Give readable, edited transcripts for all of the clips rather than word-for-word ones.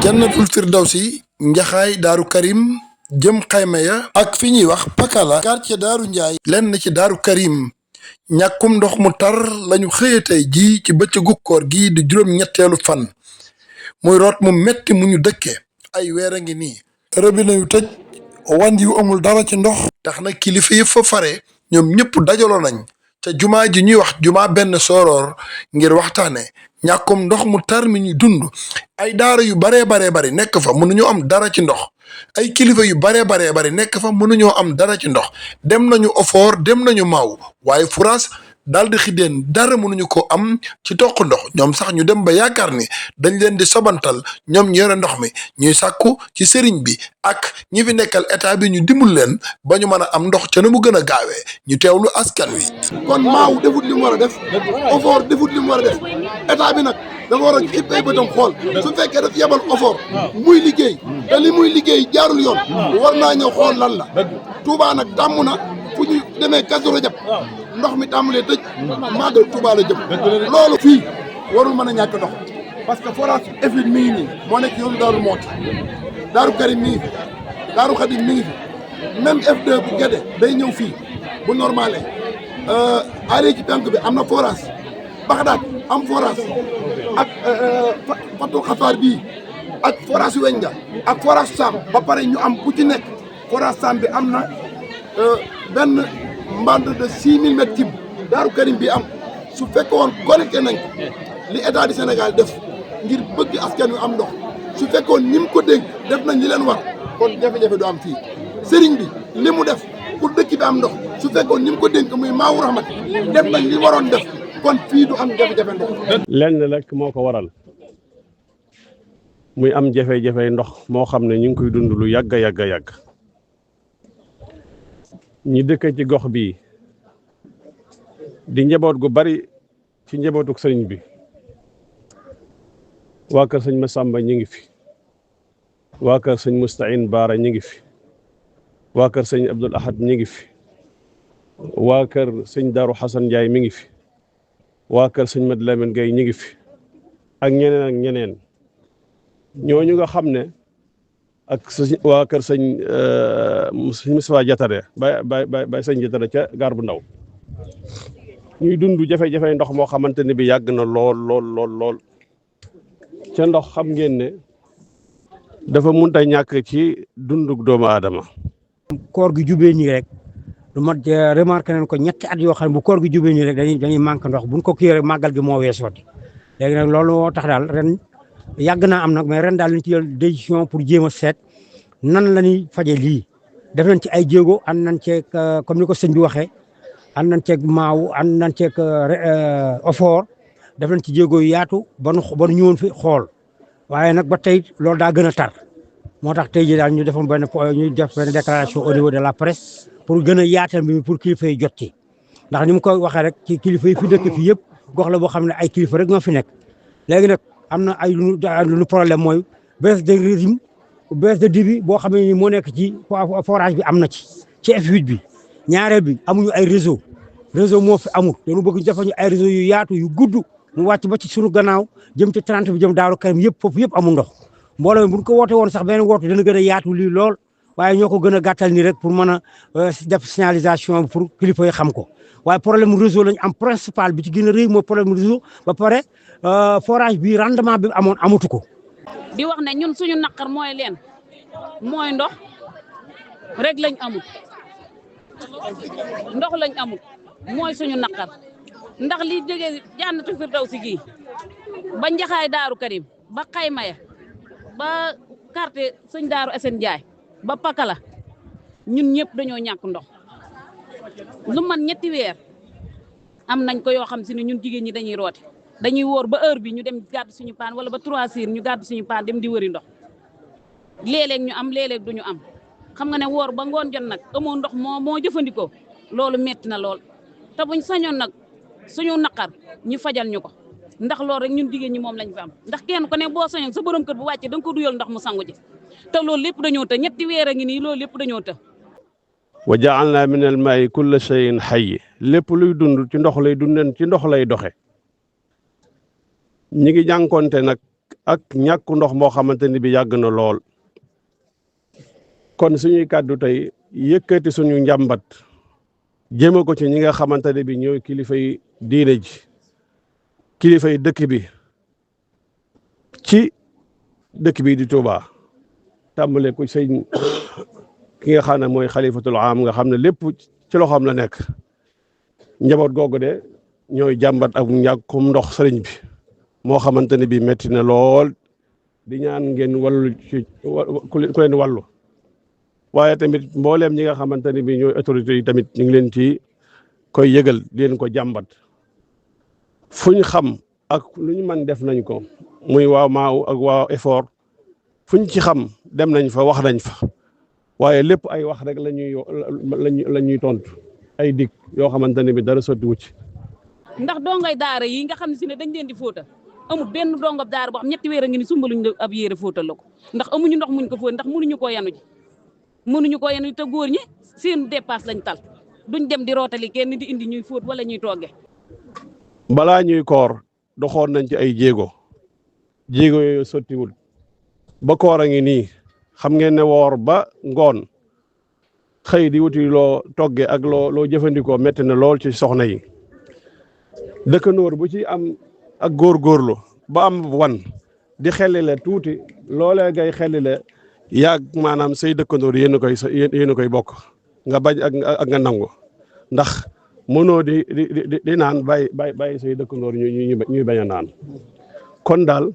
jannatul firdawsi njaxaay daaru karim jëm xayma ya ak fi ñuy wax pakala quartier daaru njaay lenn ci daaru karim ñàkkum ndox mu tar lañu xëye tey jii ci bëccëgu koor gi di juróom-ñetteelu fan muy root mu metti mu ñu dëkke ay weer a ngi nii robinet yu tëj wan yu amul dara ci ndox tax na kilifa yëpp fa fare ñoom ñëpp dajaloo nañ ca jumaa ji ñuy wax jumaa benn sooroor ngir waxtaane ñàkkum ndox mu tar mi ñu dund ay daara yu baree bari nekk fa mënuñoo am dara ci ndox ay kilifa yu baree bari nekk fa mënuñoo am dara ci ndox dem nañu Ofor dem nañu Maaw waaye Furaas daal di xideen dara mënuñu ko am ci toq ndox ñoom sax ñu dem ba yaakaar ni dañ leen di sobantal ñoom ñu yore ndox mi ñuy sàkku ci sëriñ bi ak ñi fi nekkal état bi ñu dimbul leen ba ñu mën a am ndox ca na mu gën a gaawee ñu teewlu askan wi. kon Maaw defut li mu war a def Ofor defut li mu war a def état bi nag dafa war a xipp ay bëtam xool su fekkee daf yebal Ofor muy liggéey te li muy liggéey jaarul yoon war naa ñëw xool lan la Touba nag tàmm na fu ñu demee Kazu Rajab ndox mi tàmbalee tëj màggal Touba la jëm loolu fii warul mën a ñàkk ndox parce que forage Efide mi ngi nii moo nekk yoonu Daaru Mooti Daaru Karim mi ngi fi Daaru Xadim mi ngi fi même F2 bu Gédé day ñëw fii bu normalé aaree ci penk bi am na forage Baxdaat am forage ak Fatou Xafaar bii ak forage Wenga ak forage Sam ba pare ñu am bu ci nekk forage Sam bi am na benn mbande de 6000 mètres cube Daaru Karim bi am su fekkoon connecté nañ ko li état du Sénégal def ngir bëgg askan wi am ndox su fekkoon ni mu ko dénk def nañ li leen war kon jafe-jafe du am fii sëriñ bi li mu def pour dëkk bi am ndox su fekkoon ni mu ko dénk muy Maawu Rahmat def nañ li waroon def kon fii du am jafe-jafe ndox. lenn rek moo ko waral muy am jafe-jafe ndox moo xam ne ñu ngi koy dund lu yàgg ñi dëkk ci gox bii di njaboot gu bari ci njabootuk sëriñ bi waa kër sëñ Masamba ñi ngi fi waa kër sëñ Mustahin Baara ñi ngi fi waa kër sëñ Abdul Ahad ñi ngi fi waa kër sëñ Daaru Xasan Njaay mi ngi fi waa kër sëñ Mad Lamin Gay ñi ngi fi ak ñeneen ñooñu nga xam ne ak waa kër sëñ Moussa Jatare bay sëñ Jatare ca gaar bu ndaw ñuy dund jafe-jafe ndox moo xamante ne bi yàgg na lool ca ndox xam ngeen ne dafa munta ñàkk ci dunduk doomu aadama. koor gi jubee nii rek lu mat remarqué nañ ko ñetti at yoo xam ne bu koor gi jubee nii rek dañuy manqué ndox buñ ko kii rek màggal gi moo weesooti léegi nag loolu moo tax daal ren yàgg naa am nag mais ren daal ñu ci jël décision pour jéem a seet nan la ñuy faje lii def nañ ci ay jéego ànd nañ ceeg comme ni ko sëñ bi waxee ànd nañ ceeg Maaw ànd nañ ceeg Ofor def nañ ci jéego yu yaatu ba nu ñëwoon fi xool waaye nag ba tey loolu daa gën a tar moo tax tey jii daal ñu defoon ñu def benn déclaration au niveau de la presse pour gën a yaatal bi pour kilifa yi jot ci ndax ni mu ko waxee rek ci kilifa yi fi dëkk fi yëpp gox la boo xam ne ay kilifa rek ñoo fi nekk léegi nag am na ay lu problème mooy baisse de régime baisse de débit boo xam ne ni moo nekk ci forage bi am na ci F8 bi ñaareel bi amuñu ay réseau moo fi amul dañu bëgg ñu defal ñu ay réseau yu yaatu yu gudd mu wàcc ba ci sunu gannaaw jëm ci 30 bi jëm Daaru Karim yëpp foofu yëpp amul ndox mbooloo mi bu ñu ko woote woon sax benn woote dana gën a yaatu lii lool waaye ñoo ko gën a gàttal nii rek pour mën a def signalisation pour kilifa yi xam ko waaye problème réseau lañ am principal bi ci gën a rëy mooy problème réseau ba pare forage bi rendement bi amoon amatu ko. di wax ne ñun suñu naqar mooy leen mooy ndox rek lañ amul ndox lañ amul mooy suñu naqar ndax li jógee Jannatul Firdawsi gi ba Njaxaay Daaru Karim ba Xaymaya ba quartier sëñ Daaru Asen Njaay ba Pakala ñun ñëpp dañoo ñàkk ndox lu man ñetti weer am nañ ko yoo xam si ne ñun jigéen ñi dañuy roote dañuy wóor ba heure bi ñu dem gàddu suñu paan wala ba 3 heures ñu gàddu suñu paan dem di wëri ndox léeg-léeg ñu am léeg-léeg duñu am xam nga ne wóor ba ngoon jot nag amoo ndox moo jëfandikoo loolu metti na lool te buñ sañoon nag suñu naqar ñu fajal ñu ko ndax loolu rek ñun jigéen ñi moom lañ fi am ndax kenn ku ne boo sañoon sa borom kër bu wàccee da nga ko duyal ndox mu sangu ji te loolu lépp dañoo të ñetti weer a ngi nii loolu lépp dañoo të wa ja'alna min al maa'i kulla shay'in hayy lépp luy dund ci ndox lay dunden ci ndox lay doxe ñi ngi jànkonte nag ak ñàkk ndox moo xamante ni bi yàgg na lool kon suñuy kàddu tey yëkkati suñu njàmbat jëme ko ci ñi nga xamante ne bi ñooy kilifay diine ji kilifay dëkk bi ci dëkk bi di Touba tàmbale ko sëñ ki nga xam ne mooy xalifatul am nga xam ne lépp ci loxoom la nekk njaboot googu de ñooy jàmbat ak ñàkkum ndox sëriñ bi moo xamante ne bi metti na lool di ñaan ngeen wallu ci ku leen wallu waaye tamit mbooleem ñi nga xamante ne bi ñooy autorités yi tamit ñu ngi leen ci koy yëgal di leen ko jàmbat fu ñu xam ak lu ñu mën def nañ ko muy waa maaw ak waa effort fu ñu ci xam dem nañ fa wax nañ fa waaye lépp ay wax rek la ñuy tontu ay dig yoo xamante ne bi dara sotti wu ci. ndax dongay daara yi nga xam ne si ne dañ leen di fóotal amul benn dongab daara boo xam ñetti weer a ngi ni sumbaluñ ab yére fóotal la ko ndax amuñu ndox muñ ko fóot ndax mënuñu koo yanu ji mënuñu koo yanu te góor ñi seen dépasse lañ tal duñ dem di rootali kenn di indi ñuy fóot wala ñuy togge. balaa ñuy koor doxoon nañ ci ay jéego yooyu sottiwul ba koor a ngi nii xam ngeen ne woor ba ngoon xëy di wuti loo togge ak loo jëfandikoo métti na lool ci soxna yi dëkkandoor bu ci am ak góorgóorlu ba am wan di xellile tuuti loolee ngay xellile yàgg maanaam say dëkkandoor yéen a koy bokk nga bañ ak nga nangu ndax mënoo di naan bàyyi say dëkkandoor ñuy bañ a naan kon daal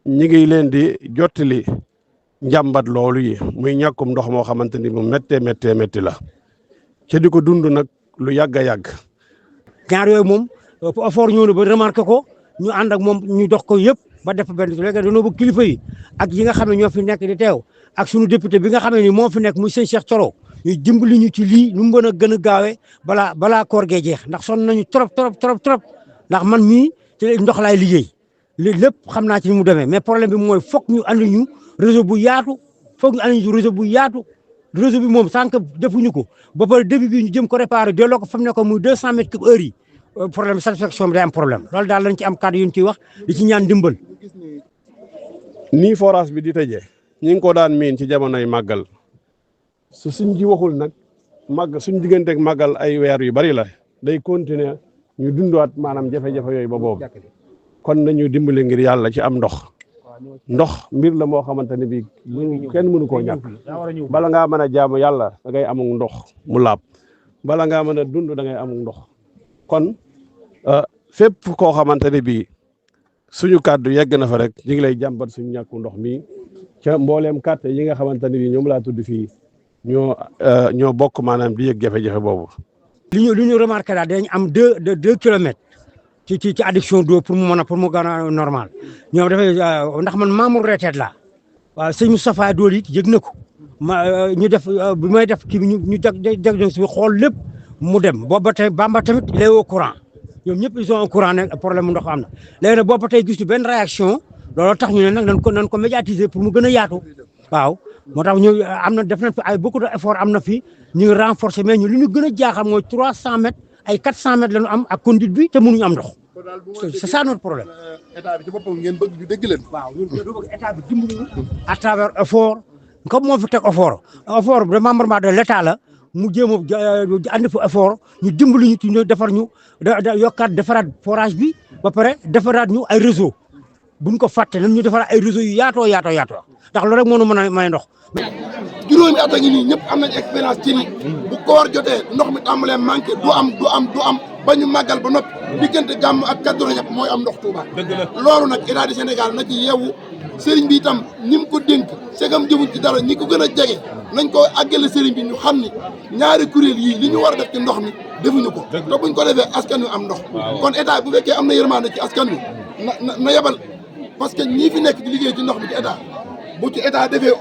ñi ngi leen di jottali njàmbat loolu yi muy ñàkkum ndox moo xamante ni mu métti la ca di ko dund nag lu yàgg a yàgg. ñaar yooyu moom effort ñëw na ba remarqué ko ñu ànd ak moom ñu dox ko yëpp ba def benn léegi dañoo bëgg kilifa yi ak yi nga xam ne ñoo fi nekk di teew ak suñu député bi nga xam ne ni moo fi nekk muy sëñ Cheikh Thioro ñu dimbali ñu ci lii nu mu mën a gën a gaawee balaa koor gee jeex ndax sonn nañu trop ndax man mii ci ndox laay liggéey lépp xam naa ci ni mu demee mais problème bi mooy foog ñu andi ñu réseau bu yaatu réseau bi moom sànq defuñu ko ba pare début bi ñu jëm ko réparé delloo ko fa mu ne ko muy 200 mètres cube heure yi problème satisfaction bi day am problème loolu daal lañ ci am kàddu yu ñu ciy wax di ci ñaan dimbal. nii forage bi di tëjee ñi ngi ko daan miin ci jamonoy màggal suñ ji waxul nag suñ digganteeg màggal ay weer yu bari la day continuer ñu dundaat maanaam jafe-jafe yooyu ba boobu kon nañu dimbali ngir yàlla ci am ndox mbir la moo xamante ne bii kenn mënu koo ñàkk bala ngaa mën a jaamu yàlla da ngay amul ndox mu laab bala ngaa mën a dund da ngay amul ndox kon fépp koo xamante ne bii suñu kàddu yegg na fa rek ñu ngi lay jàmbat suñu ñàkku ndox mi ca mbooleem kàtte yi nga xamante ne bii ñoom laa tudd fii ñoo bokk maanaam di yëg jafe-jafe boobu. li ñu remarqué daal dañ am 2 kilomètres. ci adduction d'eau pour mu gën a normal ñoom dafay ndax man membre retraite la waaw sëñ Moustapha Dool it yëg na ko ñu def bi may def kii bi ñu jag si xool lépp mu dem boobu ba tey Bamba tamit il est au courant ñoom ñëpp ils ont un courant ne problème mu ndox am na léegi nag boobu ba tey gis ñu benn réaction looloo tax ñu ne nag nañ ko médiatiser pour mu gën a yaatu waaw moo tax ñu am na def nañ fi ay beaucoup de effort am na fi ñu ngi renforcer mais ñu li ñu gën a jaaxal mooy 300 mètres ay 400 mètres la ñu am ak conduite bi te mënuñu am ndox. C'est ça notre problème. état bi ci boppam ngeen bëgg ñu dégg leen. waaw ñun dañoo bëgg état bi dimbali ñu à travers effort comme moo fi teg effort de membrement de l'état la mu jéem a andi fa effort ñu dimbali ñu ci ñu defar ñu yokkaat defaraat forage bi ba pare defaraat ñu ay réseau buñ ko fàtte nañ ñu defaraat ay réseau yu yaatoo ndax loolu rek moo ñu mën a may ndox. juróomi at a ngi nii ñëpp am nañ expérience ci ni bu koor jotee ndox mi tàmbalee manqué du am ba ñu màggal ba noppi diggante gàmm ak Kazu Rajab mooy am ndox Touba. loolu nag état du Sénégal na ci yeewu sëriñ bi itam ñi mu ko dénk segam jëmuñ ci dara ñi ko gën a jege nañ ko àggale sëriñ bi ñu xam ni ñaari kuréel yii li ñu war a def ci ndox mi defuñu ko. te buñ ko defee askan wi am ndox. kon état bu fekkee am na yërmande ci askan wi na yebal parce que ñii fi nekk di liggéey ci ndox mi ci état bu ci état defee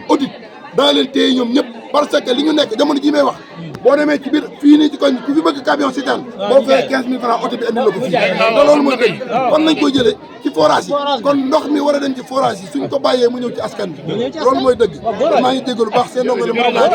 audit daa leen téye ñoom ñëpp parce que li ñu nekk jamono ji may wax boo demee ci biir fii nii ci koñ ku fi bëgg camion citerne boo fayee 15 000 francs oto bi indi la ko fii te loolu mooy dëgg kon nañ koy jëlee ci forage yi kon ndox mi war a dem ci forage yi suñ ko bàyyee mu ñëw ci askan bi loolu mooy dëgg maa ngi dégg lu baax seen ndongo la mën naa